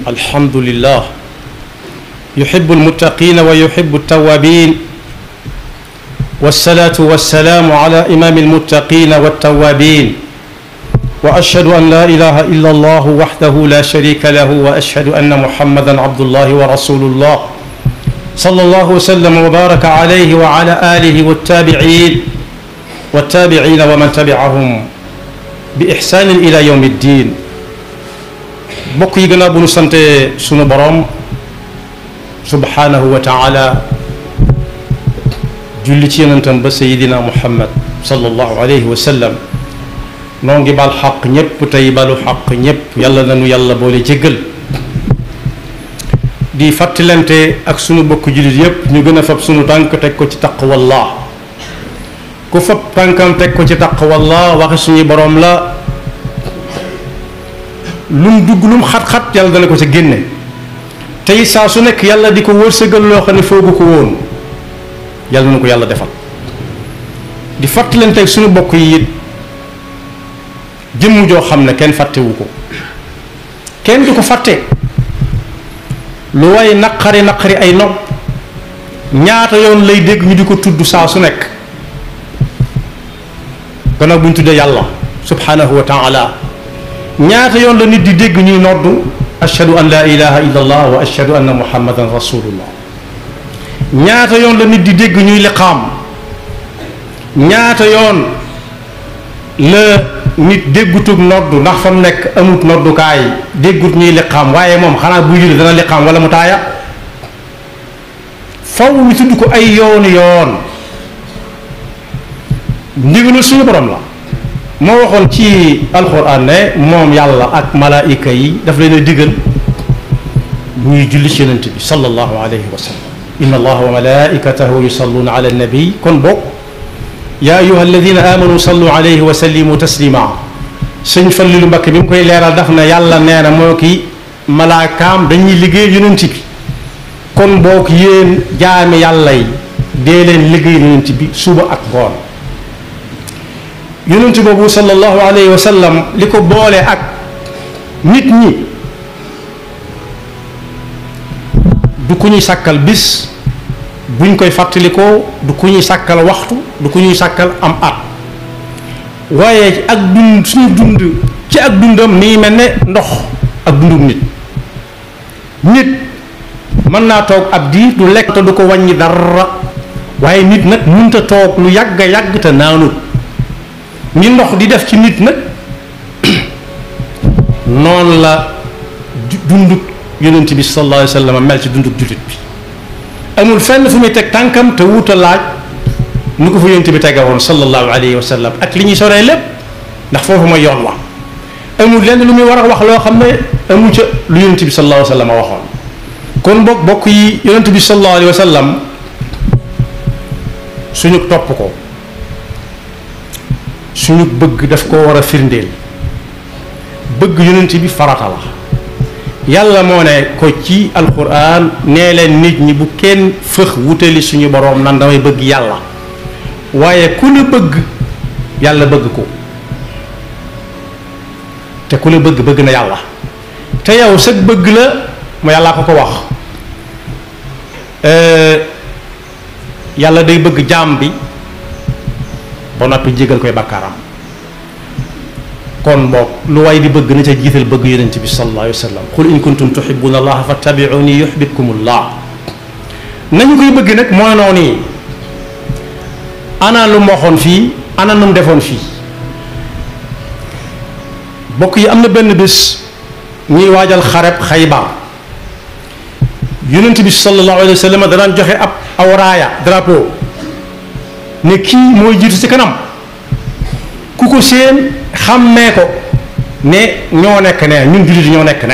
الحمد لله يحب المتقين ويحب التوابين والصلاة والسلام على إمام المتقين والتوابين وأشهد أن لا إله إلا الله وحده لا شريك له وأشهد أن محمدا عبد الله ورسول الله صلى الله وسلم وبارك عليه وعلى آله والتابعين ومن تبعهم بإحسان إلى يوم الدين. bokk yi gannaaw bu ñu sante sunu borom subhanahu wa taala julli ci yonentam ba sayidina muhammad sallallahu alayhi wa sallam noo ngi bal xaq ñépp tey balu xaq ñépp yàlla nanu yàlla boole jéggal di fàttalante ak sunu bokk jullit yépp ñu gën a fab sunu tànk teg ko ci taqwallah ku fab tànkam teg ko ci taqwallah waxi suñu borom la lum dugg lum xat-xat yàlla dana ko ci génne tey saa su nekk yàlla di ko wërsëgal loo xam ne foogu ko woon yàlla na ko yàlla defal di fàttalante ak suñu bokk yi it jëmm joo xam ne kenn fàttewu ko kenn du ko fàtte lu waaye naqari ay nopp ñaata yoon lay dégg ñu di ko tudd saa su nekk gannaaw bu ñu tuddee yàlla subhanahu wa taala ñaata yoon la nit di dégg ñuy noddu ashhadu an la ilaha illa allah wa ashhadu anna muhammadan rasulullah ñaata yoon la nit di dégg ñuy liqaam ñaata yoon la nit déggutug noddu ndax fa mu nekk amut noddukaay déggut ñuy liqaam waaye moom xanaa buy julli dana liqaam wala mu taaya faw ñu tudd ko ay yooni yoon ndigalul suñu borom la moo waxoon ci alquran ne moom yàlla ak malaayika yi daf leen a digal ñuy julli ci yonent bi sallallahu alayhi wa sallam inna allaha wa malaikatahu yusalluna ala nabi kon boog yaa ayuha alladina amanu sallu alayhi wa sallimu taslima sëñ Fallilu Mbakke bi mu koy leeral daf na yàlla nee na moo ki malaakaam dañuy liggéey yonent bi kon boog yéen jaami yàlla yi dee leen liggéey yonent bi suba ak ngoon yonent boobu sallallahu alayhi wa sallam li ko boole ak nit ñi du ku ñuy sàkkal bis buñ koy fàttalikoo du ku ñuy sàkkal waxtu du ku ñuy sàkkal am at waaye ak dund suñu dund ci ak dundam mi mel ne ndox ak dundum nit mën naa toog ab diir du lekk te du ko wàññi dara waaye nit nag mënta toog lu yàgg a yàgg te naanut ni ndox di def ci nit nag noonu la dunduk yonent bi sallallahu alayhi wa sallam mel ci dunduk jullit bi amul fenn fu muy teg tànkam te wuta laaj nu ko fa yonent bi tege woon sallallahu alayhi wa sallam ak li ñuy soree lépp ndax foofu mooy yoon wa amul lenn lu muy war a wax loo xam ne amu ca lu yonent bi sallallahu alayhi wa sallam waxoon kon bokk yi yonent bi sallallahu alayhi wa sallam suñu topp ko suñu bëgg daf ko war a firndeel bëgg yonent bi farata la yàlla moo ne ko ci alquran nee leen nit ñi bu kenn fëx wutali suñu boroom nan damay bëgg yàlla waaye ku la bëgg yàlla bëgg ko te ku la bëgg na yàlla te yow sag bëgg la mu yàllaa ko wax yàlla day bëgg jaam bi ba noppi jégal koy bakkaaram kon boog lu waay di bëgg na ca jiital bëgg yonent bi sallallahu alayhi wa sallam qul in kuntum tuhibbuna allaha fattabi'uni yuhibbukumullah nañu koy bëgg nag mooy noonu yi ana lu mu waxoon fii ana nu mu defoon fii bokk yi am na benn bés ñuy waajal xareb Xaybar yonent bi sallallahu alayhi wa sallam danaan joxe ab awraaya drapeau ne kii mooy jiitu ci kanam ku ko seen xàmmee ko ne ñoo nekk ne ñun jullit ñoo nekk ne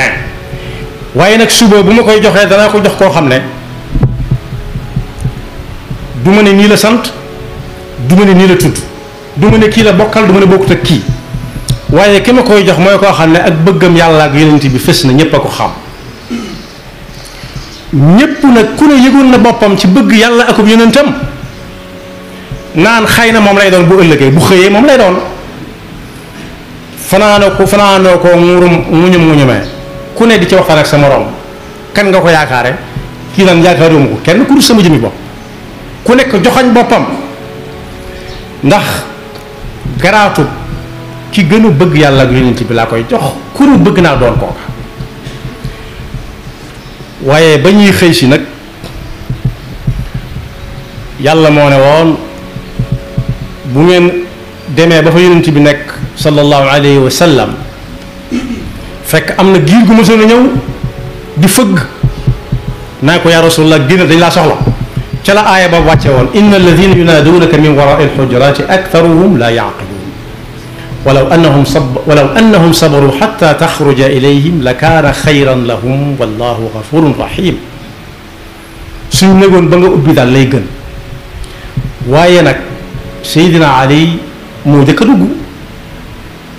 waaye nag suba bu ma koy joxee danaa ko jox koo xam ne du ma ne nii la sant du ma ne nii la tudd du ma ne kii la bokkal du ma ne bokkut ak kii waaye ki ma koy jox mooy koo xam ne ak bëggam yàlla ak yonent bi fës na ñépp a ko xam ñépp nag ku ne yëgoon na boppam ci bëgg yàlla akub yonentam naan xëy na moom lay doon bu ëllëgee bu xëyee moom lay doon fanaanoo ko muñumee ku ne di ci waxtaan ak sa morom kan nga ko yaakaare kii naan yaakaaruma ko kenn ku dul sama jëmi bopp ku nekk joxañ boppam ndax garaatu ki gën a bëgg yàlla ak yonent bi laa koy jox ku ne bëgg naa doon kooka waaye ba ñuy xëy si nag yàlla moo ne woon bu ngeen demee ba fa yonent bi nekk sallallahu alayhi wa sallam fekk am na giir gu mësoon a ñëw di fëgg naa ko yaa rasulullah génn dañ laa soxla ca la aaya ba wàcce woon inna alladina yunaaduunaka min warai alxujurati aktharuhum la yaqiluun walaw annahum sabaru xata taxruja ilayhim la kaana xayran lahum wallahu gafurun rahim suñ négoon ba nga ubbi daal lay gën waaye nag Seydina Ali moo jëkk a dugg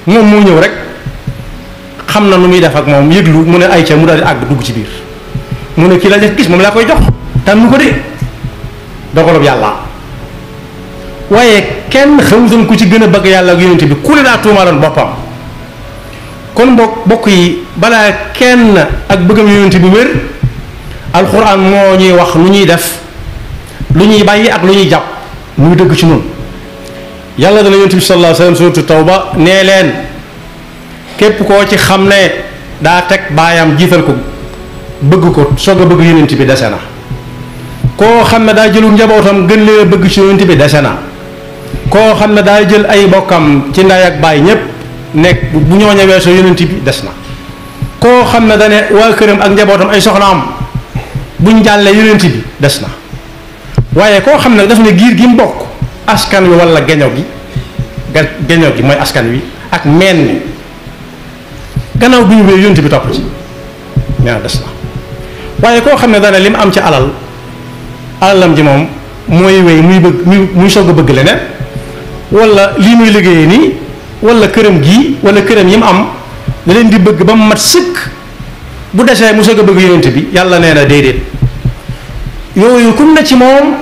moom moo ñëw rek xam na nu muy def ak moom yëglu mu ne ay ca mu daal di àgg dugg ci biir mu ne kii la def gis moom laa koy jox tànn ko de dogalub yàlla waaye kenn xamutoon ku ci gën a bëgg yàlla ak yonent bi ku ne daa tuumaaloon boppam kon bokk yi balaa kenn ak bëggam yonent bi wér alxuraan moo ñuy wax lu ñuy def lu ñuy bàyyi ak lu ñuy jàpp muy dëgg ci noonu yàlla dana yonent bi sallallahu alayhi wa sallam suratu tawba nee leen képp koo ci xam ne daa teg baayam jiital ko bëgg ko soog a bëgg yonent bi dese na koo xam ne daa jëlul njabootam gën leen a bëgg ci yonent bi dese na koo xam ne daa jël ay bokkam ci ndey ak baay ñépp nekk bu ñoo ñëwee soo yonent bi des na koo xam ne dane waa këram ak njabootam ay soxnaam buñ jàllee yonent bi des na waaye koo xam ne daf ne giir gi mu bokk askan wi wala geño gi mooy askan wi ak meen mi gannaaw bu ñu wéy yonent bi topp ci nee na des na waaye koo xam ne dana li mu am ci alalam ji moom mooy wéy muy soog a bëgg leneen wala lii muy liggéeyee nii wala këram gii wala këram yi mu am da leen di bëgg ba mu mat sëkk bu desee mu soog a bëgg yonent bi yàlla nee na déedéet yooyu kum na ci moom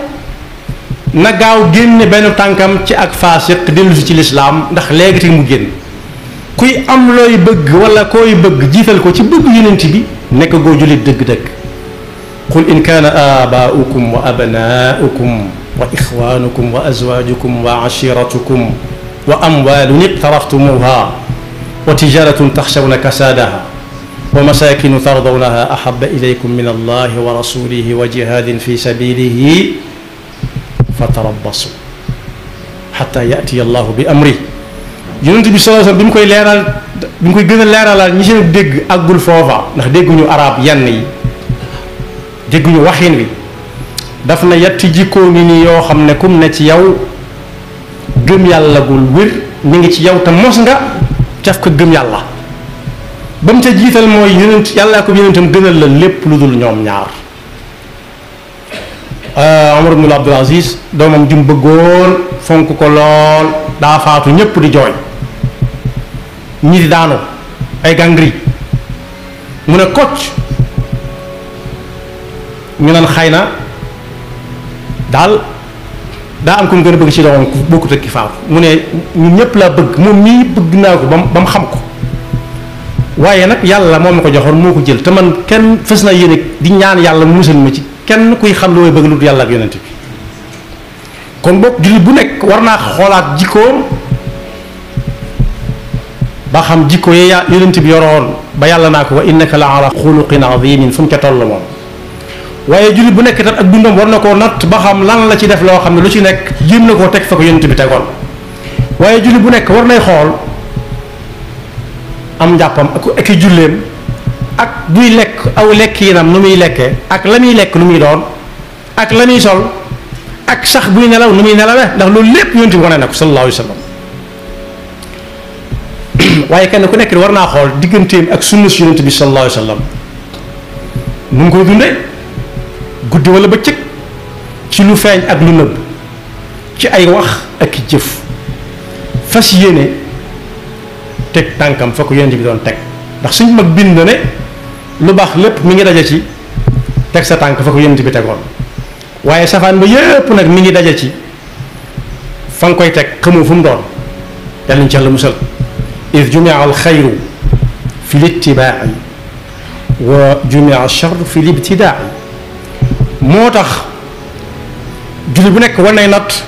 na gaaw génne benn tànkam ci ak faasiq dellusi ci lislaam ndax léegi te mu génn kuy am looy bëgg wala koy bëgg jiital ko ci bëgg yonent bi nekk goo jullit dëgg-dëgg qul in kaana aabaa'ukum wa abnaa'ukum wa ixwaanukum wa azwaajukum wa ashiratukum wa amwaalun iqtaraftumuuha wa tijaratun taxshawna kasaadaha wa masaakinu tardawnaha ahabba ilaykum min allahi wa rasulihi wa jihaadin fi sabilihi fatarabbasu xataa yatiya allahu bi amri yonent bi sallallahu alayhi wasallam bi mu koy leeral bi mu koy gën a leeralal ñi seen dégg àggul foofa ndax dégguñu arab yenn yi dégguñu waxin wi daf na yetti jikkoo ngi nii yoo xam ne kum ne ci yow gëm yàlla gul wér mi ngi ci yow te mos nga caf ko gëm yàlla ba mu ca jiital mooy yonent yàllaa ko yonentam gënal la lépp lu dul ñoom ñaar Omar ibn Abdul Aziz doomam jum bëggoon fonk ko lool daa faatu ñépp di jooy ñi di daanu ay gàngri mu ne kocc ñu naan xëy na daal daa am ko mu gën a bëgg ci doomam ku bokkut ak ki faatu mu ne ñun ñëpp laa bëgg moom mii bëgg naa ko ba mu xam ko waaye nag yàlla moom ma ko joxoon moo ko jël te man kenn fës na yéene di ñaan yàlla mu musal ma ci kenn kuy xam lu may bëgg lu dul yàlla ak yonent bi kon boog jullit bu nekk war naa xoolaat jikkoom ba xam jikko yi yonent bi yoroon ba yàlla naa ko wa innaka la ala xuluqin azimin fu mu ca toll moom waaye jullit bu nekk tam ak dundam war na koo natt ba xam lan la ci def loo xam ne lu ci nekk jéem na koo teg fa ko yonent bi tegoon waaye jullit bu nekk war nay xool am njàppam ak i julleem ak buy lekk aw lekkiinam nu muy lekkee ak la muy lekk lu muy doon ak la muy sol ak sax buy nelaw nu muy nelawee ndax loolu lépp yonent bi wane na ko sallallahu alayhi wa sallam waaye kenn ku nekk war naa xool digganteem ak sunna si yonent bi sallallahu alayhi wa sallam nu mu koy dundee guddi wala bëccëg ci lu feeñ ak lu nëbb ci ay wax ak i jëf fas yéene teg tànkam fa ko yonent bi doon teg ndax suñ mag bind na ne lu baax lépp mi ngi daje ci teg sa tànk fa ko yonent bi tegoon waaye safaan ba yépp nag mi ngi daje ci fa nga koy teg xamoo fu mu doon yàlla ñu ci Yàlla musal id jumia al xayru fi littibaai wa jumia char fi libtidaa moo tax jullit bu nekk war nay natt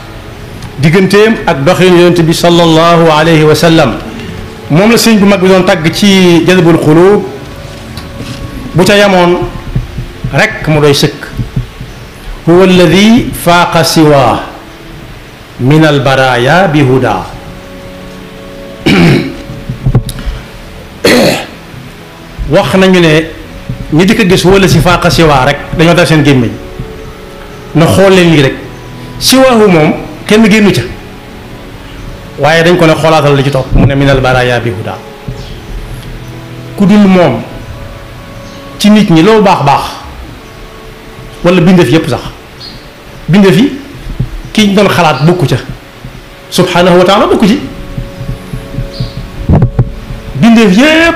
digganteem ak doxin yonent bi sallallahu alayhi wa sallam moom la sëñ bu mag bi doon tàgg ci jadbul xuluub bu ca yamoon rekk mu doy sëkk huwa alladi faaqa siwaa min albaraya bi huda wax nañu ne ñi di ko gis wala si faaqa siwaa rek dañoo dal seen gémmiñ na xool leen lii rek siwaahu moom kenn génnu ca waaye dañ ko ne xoolaatal li ci topp mu ne minal baraya bi huda ku dul moom ci nit ñi loo baax baax wala bindeef yépp sax bindeef yi ki ñu doon xalaat bokku ca subhanahu wa taala bokku ci bindeef yépp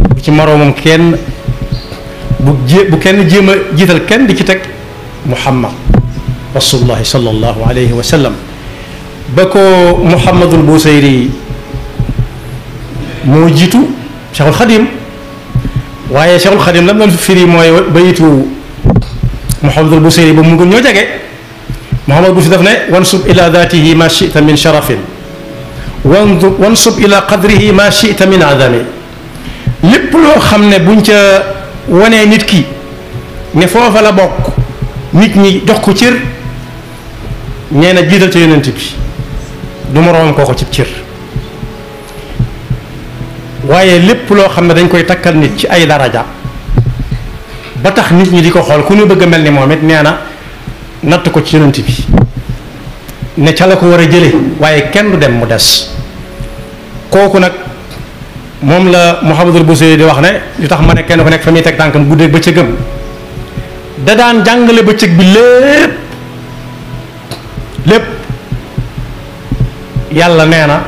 bu ci moroomam kenn bu kenn jéem a jiital kenn di ci teg muhammad rasulullahi sallallahu alayhi wa sallam ba ko muhammadul busayri moo jiitu cheikhul xadim waaye cheikhul xadim lam doon firi mooy bayitu muhammadul busayri ba mu ngi ñoo jege muhammadul busayri daf ne wansub ila datihi ma chita min sharafin wansub ila qadrihi ma chita min adami lépp loo xam ne buñ ca wanee nit ki ne foofa la bokk nit ñi jox ko cër nee na jiital ca yonent bi du moroom kooko ci cër waaye lépp loo xam ne dañ koy takkal nit ci ay daraja ba tax nit ñi di ko xool ku ñu bëgg a mel ni moom it nee na natt ko ci yonent bi ne ca la ko war a jële waaye kenn du dem mu des kooku nag moom la Muhammadul Busiri di wax ne li tax ma ne kenn ku nekk fa muy teg tànkam guddeeg bëccëgam da daan jàngale bëccëg bi lépp yàlla nee na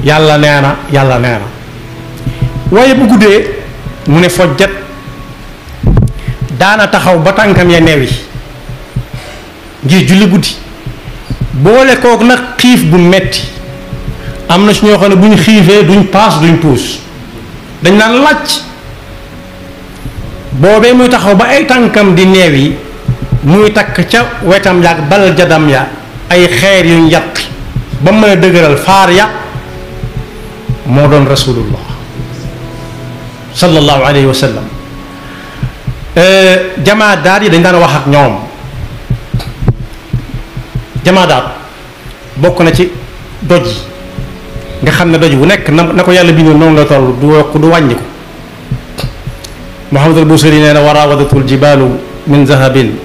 yàlla nee na yàlla nee na waaye bu guddee mu ne fojjat daana taxaw ba tànkam ya neew yi ngir julli guddi boole kook nag xiif bu metti am na su ñoo xam ne bu ñu xiifee duñ paas duñ puus dañ naan làcc boobee muy taxaw ba ay tànkam di neew yi muy takk ca wetam yaag bal jadam ya ay xeer yuñ yatt ba mën a dëgëral faar ya moo doon rasulullah sallallahu alayhi wa sallam jamaadaat yi dañ daan wax ak ñoom jamaadaat bokk na ci doj yi nga xam ne doj bu nekk na ko yàlla bindoon noonu la toll du yokk du wàññi ko Muhammad al-Busiri nee na warawadatu al-jibaalu min zahabin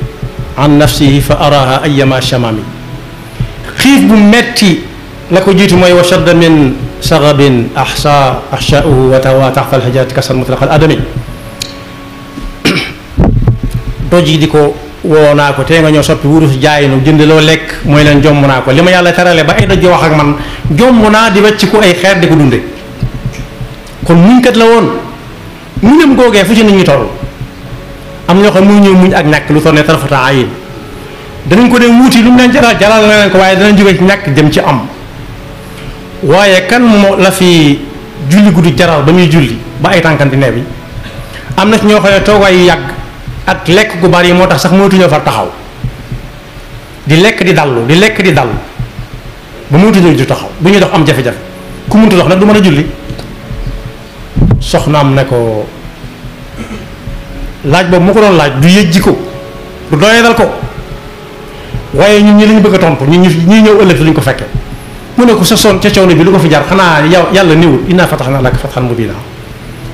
an nafsihi fa araha ayyama shamami xiif bu metti la ko jiitu mooy wa shadda min sagabin ahshauhu wa tawa taxta alxijaati kasal mutlaq al adami doj yi di ko woo naa ko tee nga ñoo soppi wurus jaay nu jënd loo lekk mooy leen jomm naa ko li ma yàlla terale ba ay doj wax ak man jomm naa di wecc ko ay xeer di ko dunde kon muñ kat la woon muñam googee fu ci nit ñi toll am ñoo xam muy ñëw muñ ak ñàkk lu toll ne tarfata ayin danañ ko dem wuuti lu mu leen jaral na leen ko waaye danañ jóge ci ñàkk jëm ci am waaye kan moo la fi julli guddi jaral ba muy julli ba ay tànkanti neew yi am na ci ñoo xam ne toogaay yu yàgg ak lekk gu bari moo tax sax mënatuñoo far taxaw di lekk di dallu di lekk di dallu ba mënatuñoo di taxaw bu ñuy dox am jafe-jafe ku mëntu dox nag du mën a julli soxnaam ne ko laaj boobu mu ko doon laaj du yëjji ko du doyadal ko waaye ñun ñi lañu bëgg a tontu ñi ñëw ëllëg duñ ko fekke mu ne ko sa son ca coono bi lu ko fi jar xanaa yàlla niwul inna fataxna laka fatxan mubina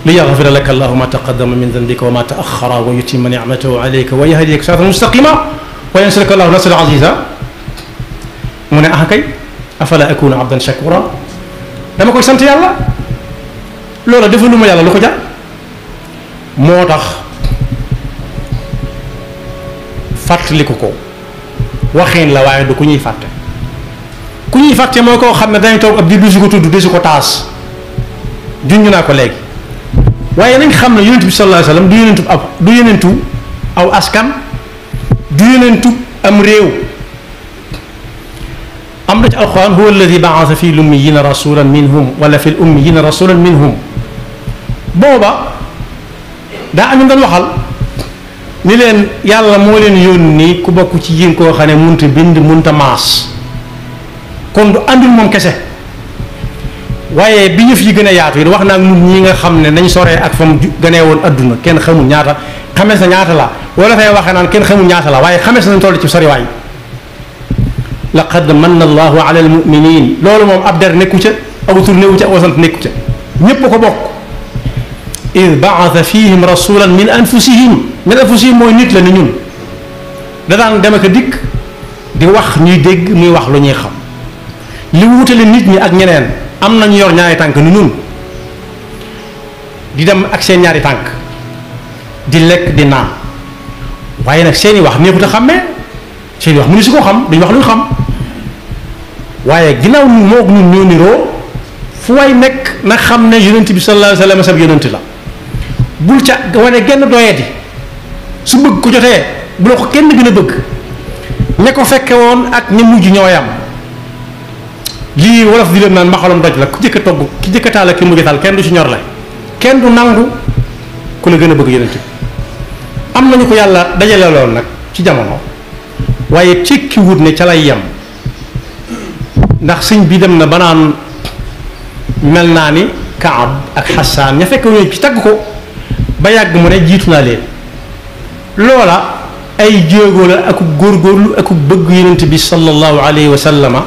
li yaxfira laka allahu ma taqaddama min danbika wa ma taaxara wa yutimma nicmatahu alayka wa yahdiyaka siratan mustaqima wa yansuraka allahu nasran aziza mu ne ah kay afala akuna abdan shakura dama koy sant yàlla loola defalu ma yàlla lu ko jar moo tax fàttaliku ko waxin la waaye du ku ñuy fàtte ku ñuy fàtte moo koo xam ne dañ toog ab di du si ko tudd di si ko taas junj naa ko léegi waaye nañ xam ne yonent bi sallallahu alayhi wa sallam du yonentu aw askan du yonentu am réew am na ci alquran huwa alladi baasa fi lummiyina rasulan minhum wala fi lummiyina rasulan minhum booba daa am ñu doon waxal ni leen yàlla moo leen yónni ku bokk ci yéen koo xam ne munta bind munta maas kon du àndul moom kese waaye bi ñu fi gën a yaatu yi wax naa ak ñun ñi nga xam ne nañ soree ak fa mu gënee woon adduna kenn xamul ñaata xamees na ñaata la wala fay waxee naan kenn xamul ñaata la waaye xamees nañ toll ci soriwaay laqad manna allahu ala almuminin loolu moom ab der nekku ca aw tur newu ca aw sant nekku ca ñépp ko bokk id baata fihim rasulan min anfusihim mooy nit la ni ñun da daan dem ak a dikk di wax ñuy dégg muy wax lu ñuy xam li wutale nit ñi ak ñeneen am nañu yor ñaari tànk ni ñun di dem ak seen ñaari tànk di lekk di naan waaye nag seeni wax neexut a xàmmee seeni wax mu ni si ko xam duñ wax lu ñu xam waaye ginnaaw ñun moog ñun ñoo niroo fu way nekk na xam ne yonent bi sallallahu alayhi wa sallam sab yonent la bul ca wane genn doyati su bëgg ko jotee bu la ko kenn gën a bëgg ña ko fekke woon ak ña mujj ñooyam lii wolof di leen naan mbaxalam doj la ku jëkk a togg ki jëkk a taal ak ki mujj taal kenn du ci ñor la kenn du nangu ku la gën a bëgg yonent bi am nañu ko yàlla dajale lool nag ci jamono waaye tekki wut ne ca lay yem ndax sëñ bi dem na ba naan mel naa ni Kaab ak Xasaan ña fekk ñooy ci tagg ko ba yàgg mu ne jiitu naa leen loola ay jéego la ak góorgóorlu ak bëgg yonent bi sallallahu alayhi wa sallama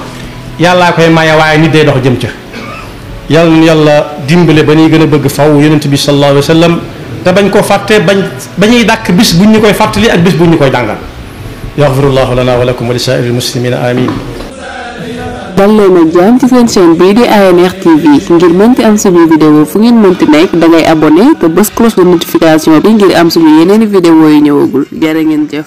yàllaa koy maye waaye nit day dox jëm ca yàlla na yàlla dimbale ba ñuy gën a bëgg faw yonent bi sallallahu alayhi wa sallam te bañ koo fàtte bañuy dàkk bis buñ ñu koy fàttali ak bis buñ ñu koy dàngal yaxfirullahu lana wa lakum wa li saa'iril muslimina amin dal leen ak jàmm ci seen chaîne bii di ANR TV ngir mënti am suñu vidéo fu ngeen mënti nekk da ngay abonné te bës cloche de notification bi ngir am suñu yeneeni vidéo yi ñëwagul jërë ngeen jëf